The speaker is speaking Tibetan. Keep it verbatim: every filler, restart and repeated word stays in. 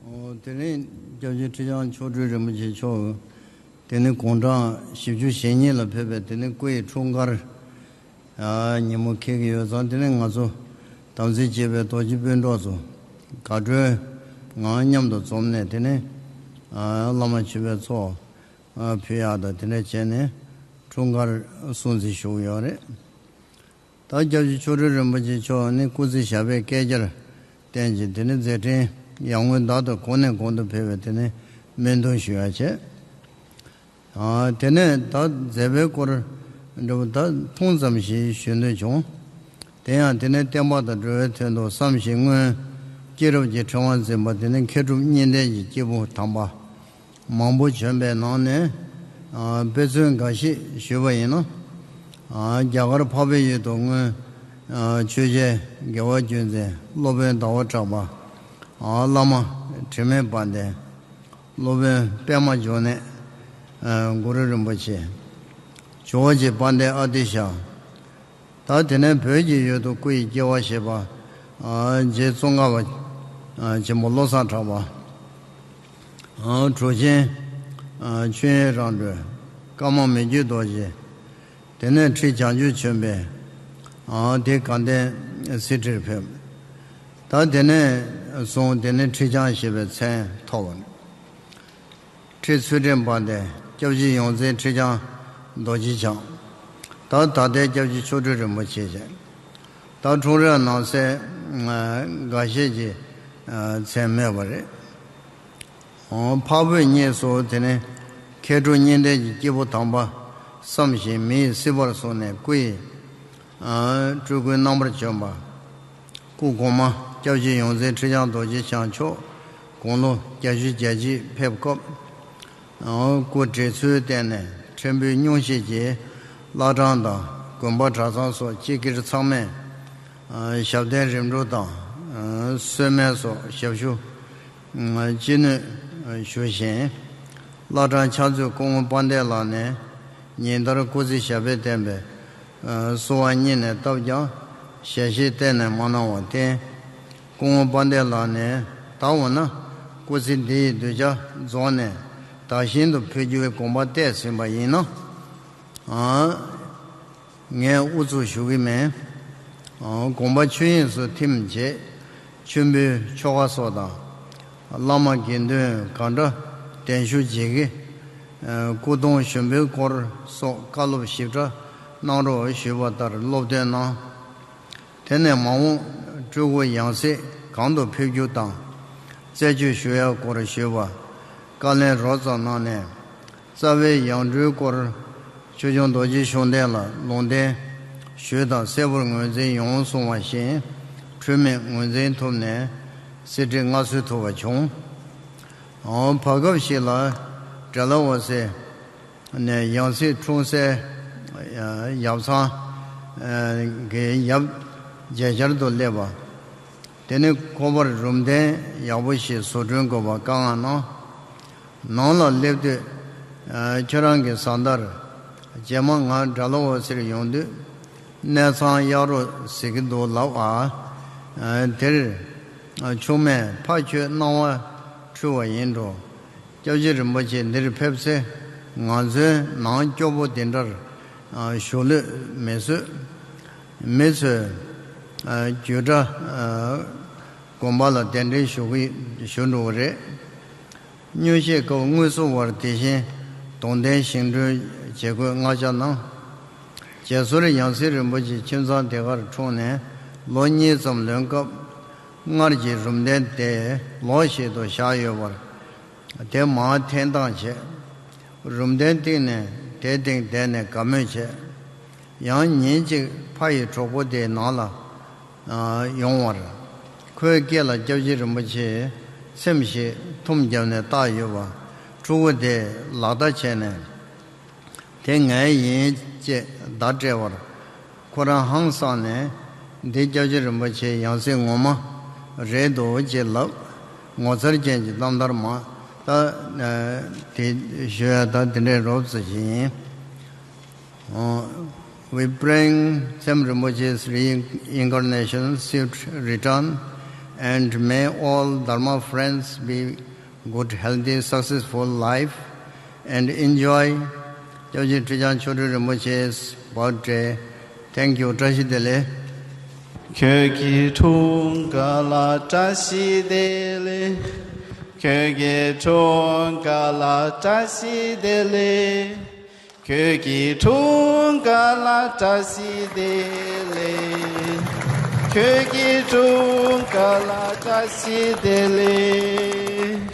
ཨོ། དེ་ནས་སྐྱབས་རྗེ་ཁྲི་བྱང་མཆོག་སྤྲུལ་རིན་པོ་ཆེ་མཆོག་དེ་ནས་དགུང་གྲངས་བཞི་བཅུ་ཞེ་གཉིས་ལ་ཕེབས་པའི་དེ་ནས་སྐུ་ཡི་འཁྲུངས་སྐར་ཨ་ཉིན་མོ་འཁེལ་གྱི་ཡོད་ཙང་། དེ་ནས་ང་ཚོ་དམ་ཚིག་བཅས་པའི་རྡོ་རྗེ་སྤུན་གྲོགས་ཚོ་དགའ་སྤྲོའི་ངང་མཉམ་དུ་འཛོམས་ནས། དེ་ནས་ཨ་བླ་མ་མཆོད་པའི་ཚོགས་ཨ་ཕུལ་ཡག་དང་། དེ་འདྲ་བྱས་ནས་འཁྲུངས་སྐར་སྲུང་བརྩི་ཞུ་གི་ཡོད་རེད། ད་སྐྱབས་རྗེ་མཆོག་སྤྲུལ་རིན་པོ་ཆེ་མཆོག་ནི་སྐུ་ཚེ་ཞབས་པད་བསྐལ་བརྒྱར་བརྟན་ཅིང་། དེ་ནི་མཛད་འཕྲིན་ཡར་ངོའི་ཟླ་ལྟར་གོང་ནས་གོང་དུ་འཕེལ་བའི་དེ་ནི་སྨོན་འདུན་ཞུ་ཡག་བྱས། ཨ་དེ་ནས་ད་མཛད་པའི་སྐོར་འདྲ་བོ་ད་ཐུང་ཙམ་ཞིག་ཞུ་འདོད་བྱུང་། དེ་ཡང་དེ་ནི་བསྟན་པ་དང་འགྲོ་བའི་དོན་དུ་བསམ་བཞིན་སྔོན་སྐྱེས་རབས་ཀྱི་ཕྲེང་བ་འཛིན་པ་དེ་ནི་མཁས་གྲུབ་གཉིས་ལྡན་གྱི་སྐྱེས་བུ་དམ་པ་མང་པོ་བྱོན་པའི་ནང་ནས། ཨ་དཔེ་མཚོན་འགའ་ཞིག་ཞུས་པ་ཡིན་ན། ཨ་རྒྱ་གར་འཕགས་པའི་ཡུལ་དུ་སྔོན་ཨ་ཆོས་རྒྱལ་རྒྱལ་བ་རྒྱུད་འཛིན་སློབ་དཔོན་ཟླ་བ་གྲགས་པ། ཨ་བླ་མ་དྲི་མེད་དཔལ་ལྡན། སློབ་དཔོན་པདྨ་འབྱུང་གནས། ཨ་གུ་རུ་རིན་པོ་ཆེ། ཇོ་བོ་རྗེ་དཔལ་ལྡན་ཨ་ཏི་ཤ། ད་དེ་ནས་བོད་ཀྱི་ཡུལ་དུ་སྐུ་ཡི་སྐྱེ་བ་བཞེས་པ། ཨ་རྗེ་ཙོང་ཁ་པ་ཨ་ཆེན་པོ་བློ་བཟང་གྲགས་པ། ཨ་གྲུབ་ཆེན་ཨ་ཆོས་དབྱིངས་རང་གྲོལ། ཀརྨ་མི་བསྐྱོད་རྡོ་རྗེ། དེ་ནས་ཁྲི་བྱང་ཆུབ་ཆེན་པོས་ཨ་དེ་དགའ་ལྡན་གསེར་ཁྲིར་ཕེབས། ད་དེ་ནས་བཟུང་དེ་ནས་ཁྲི་བྱང་ཞེས་པའི་མཚན་ཐོབ་པ་རེད། ཁྲི་ཚུལ་ཁྲིམས་དཔལ་ལྡན། སྐྱབས་རྗེ་ཡོངས་འཛིན་ཁྲི་བྱང་རྡོ་རྗེ་འཆང་། ད་ད་ལྟའི་སྐྱབས་རྗེ་མཆོག་སྤྲུལ་རིན་པོ་ཆེ་བྱས། ད་འཁྲུངས་རབས་ནང་གསལ་འགའ་ཤས་ཀྱི་མཚན་སྨོས་པ་རེད། འཕགས་བོད་གཉིས་སུ་དེ་ནི་མཁས་གྲུབ་གཉིས་ལྡན་གྱི་སྐྱེས་བུ་དམ་པ་བསམ་བཞིན་མི་ཡི་སྲིད་པར་བཟུང་ནས་སྐུ་ཡི་སྤྲུལ་སྐུའི་རྣམ་པར་བྱོན་པ། སྐུ་གོང་མ་སྐྱབས་རྗེ་ཡོངས་འཛིན་ཁྲི་བྱང་རྡོ་རྗེ་འཆང་མཆོག་དགུང་ལོ་བརྒྱད་ཅུ་གྱ་གཅིག་ཕེབས་སྐབས། སྐུ་བགྲེས་ཚུལ་བསྟན་ནས་ཕྲན་བུའི་སྙུང་གཞི་གྱིས་བླ་བྲང་དང་དགོན་པ་གྲྭ་ཚང་སོགས་སྤྱི་སྒེར་ཚང་མས་ཞབས་བརྟན་རིམ་གྲོ་དང་གསོལ་སྨན་སོགས་ཞབས་ཞུ་ཅི་ནུས་ཞུ་བཞིན། བླ་བྲང་ཕྱག་མཛོད་སྐུ་ངོ་དཔལ་ལྡན་ལགས་ནས་ཉིན་ལྟར་སྐུ་ཚེ་ཞབས་པད་བརྟན་པའི་གསོལ་བ་སྙིང་ནས་བཏབ་ཀྱང་ཞལ་བཞེས་གཏན་ནས་མ་གནང་བར་བརྟེན། སྐུ་ངོ་དཔལ་ལྡན་ལགས་ནས་ད་འོ་ན་སྐུ་ཚེ་འདི་ཡི་གདུལ་བྱ་རྫོགས་ནས་བདག་ཞིང་དུ་ཕེབས་རྒྱུའི་དགོངས་པ་གཏད་ཟིན་པ་ཡིན་ན། ཨ་ངས་ཨུ་ཚུགས་ཞུ་གི་མེད། ཨ་དགོངས་པ་ཆོས་དབྱིངས་སུ་ཐིམ་བྱེད། མཆོད་འབུལ་ཆོ་ག་སོགས་དང་། བླ་མ་དགེ་འདུན་གང་འདྲ་གདན་ཞུ་བྱེད་ཀྱི། ཨ་སྐུ་གདུང་ཞུ་འབུལ་སྐོར་སོགས་བཀའ་སློབ་ཞིབ་ཕྲ་གནང་རོགས་ཞུས་པ་ལྟར་སློབ་སྟོན་གནང་། དེ་ནས་མ་འོངས་སྤྲུལ་སྐུ་ཡང་སྲིད་གང་དུ་ཕེབས་རྒྱུ་དང་། རྩད་གཅོད་ཞུ་ཡག་སྐོར་ཞུས་པ། བཀའ་ལན་རོབ་ཙམ་གནང་ནས། རྩ་བའི་ཡང་སྤྲུལ་སྐོར་ཆོས་སྐྱོང་རྡོ་རྗེ་ཤུགས་ལྡན་ལ་ལུང་བསྟན་ཞུས་དང་གསལ་པོར་ངོས་འཛིན་ཡོང་གསུངས་པ་བཞིན། འཁྲུལ་མེད་ངོས་འཛིན་ཐུབ་ནས་གསེར་ཁྲི་མངའ་གསོལ་ཐུབ་པ་བྱུང་། ཨོ། བར་སྐབས་ཤིག་ལ་ཌལ་ཧོ་སི་ནས་ཡང་སྲིད་འཁྲུངས་སའི་ཡབ་ཚང་གི་ཡབ་མཇལ་བཅར་དུ་སླེབས་པ། དེ་ནི་ཁོ་པར་རུམ་གདན་ཡག་པོ་ཞིག་བཟོ་སྐྲུན་དགོས་པ་བཀའ་མངགས་གནང་། ནང་ལ་སླེབས་དུས། ཨ་ཁྱོད་རང་གི་བཟའ་ཟླར་རྗེས་མ་ང་ཌལ་ཧོ་སིར་ཡོང་དུས་གནས་ཚང་གཡར་རོགས་ཟེར་གྱི་འདུག་ལབ་ཨ། ཨ་དེར་ཨ་ཆུང་མས་ཕ་ཁྱོད་སྣང་བ་འཁྲུལ་བ་ཡིན་འགྲོ། སྐྱབས་རྗེ་རིན་པོ་ཆེ་འདིར་ཕེབས་ཚེ་ང་ཚོའི་ནང་སྐྱོ་པོ་འདི་འདྲར་ཨ་བཞུགས་ལོས་མི་བཟོད། མི་ཚོས་ཨ་རྒྱུད་གྲྭ་ཨ་དགོན་པ་ལ་གདན་འདྲེན་ཞུ་གི་ཞུ་འགྲོ་གི་རེད། སྨྱོ་བཤད་སྐབས་དངོས་སུ་བར་དེ་བཞིན་གདོང་བསྟན་བཞེངས་སྐྲུན་བྱེད་དགོས་མངགས་ཆ་གནང་། རྗེས་སོར་ཡང་སྲིད་རིན་པོ་ཆེ་ཁྱིམ་ཚང་དེ་གར་འཁྲུངས་ནས་ལོ་གཉིས་ཙམ་ལོན་སྐབས། སྔར་གྱི་རུམ་གདན་དེ་ལོགས་ཤིག་ཏུ་བཞག་ཡོད་པར། དེ་མར་འཐེན་བཏང་བྱས། རུམ་གདན་སྟེང་ནས་དེ་སྟེང་བསྡད་ནས་དགའ་མོས་བྱས། ཡང་ཉིན་གཅིག་ཕ་ཡི་གྲོགས་པོ་དེའི་ནང་ལ་ཨ་ཡོང་བར། ཁོའི་སྐེ་ལ་སྐྱབས་རྗེ་རིན་པོ་ཆེའི་ཚེམས་ཤིག་འཐུམ་བརྒྱབ་ནས་བཏགས་ཡོད་པ། ཕྲུ་གུ་དེས་ལག་བརྡ་བྱས་ནས། དེ་ངའི་ཡིན་ཅེས་བརྡ་སྤྲད་པར། ཁོ་རང་ཧང་སངས་ནས། འདི་སྐྱབས་རྗེ་རིན་པོ་ཆེའི་ཡང་སྲིད་ངོ་མ་རེད་འདུག་ཅེས་ལབ། ངོ་མཚར་ཅན་གྱི་རྣམ་ཐར་མ། ད་ཨ་དེ་ཞུ་ཡ་ད་དེ་འདྲའི་རོབ་ཙམ་ཞིག་ཡིན། We bring Sem Rinpoche's reincarnation, swift return, And may all Dharma friends be good, healthy, successful life and enjoy སྐྱབས་རྗེ་ཁྲི་བྱང་ཆོས་སྒྲོན་རིན་པོ་ཆེའི་བར་ཌེ། Thank you. བཀྲ་ཤིས་བདེ་ལེགས། ཁྱེད་ཀྱི་འཁྲུངས་སྐར་ལ་བཀྲ་ཤིས་བདེ་ལེགས། ཁྱེད་ཀྱི་འཁྲུངས་སྐར་ལ་བཀྲ་ཤིས་བདེ་ལེགས། ཁྱེད་ཀྱི་འཁྲུངས་སྐར་ལ་བཀྲ་ཤིས་བདེ་ལེགས། ཁྱེད་ཀྱི་འཁྲུངས་སྐར་ལ་བཀྲ་ཤིས་བདེ་ལེགས།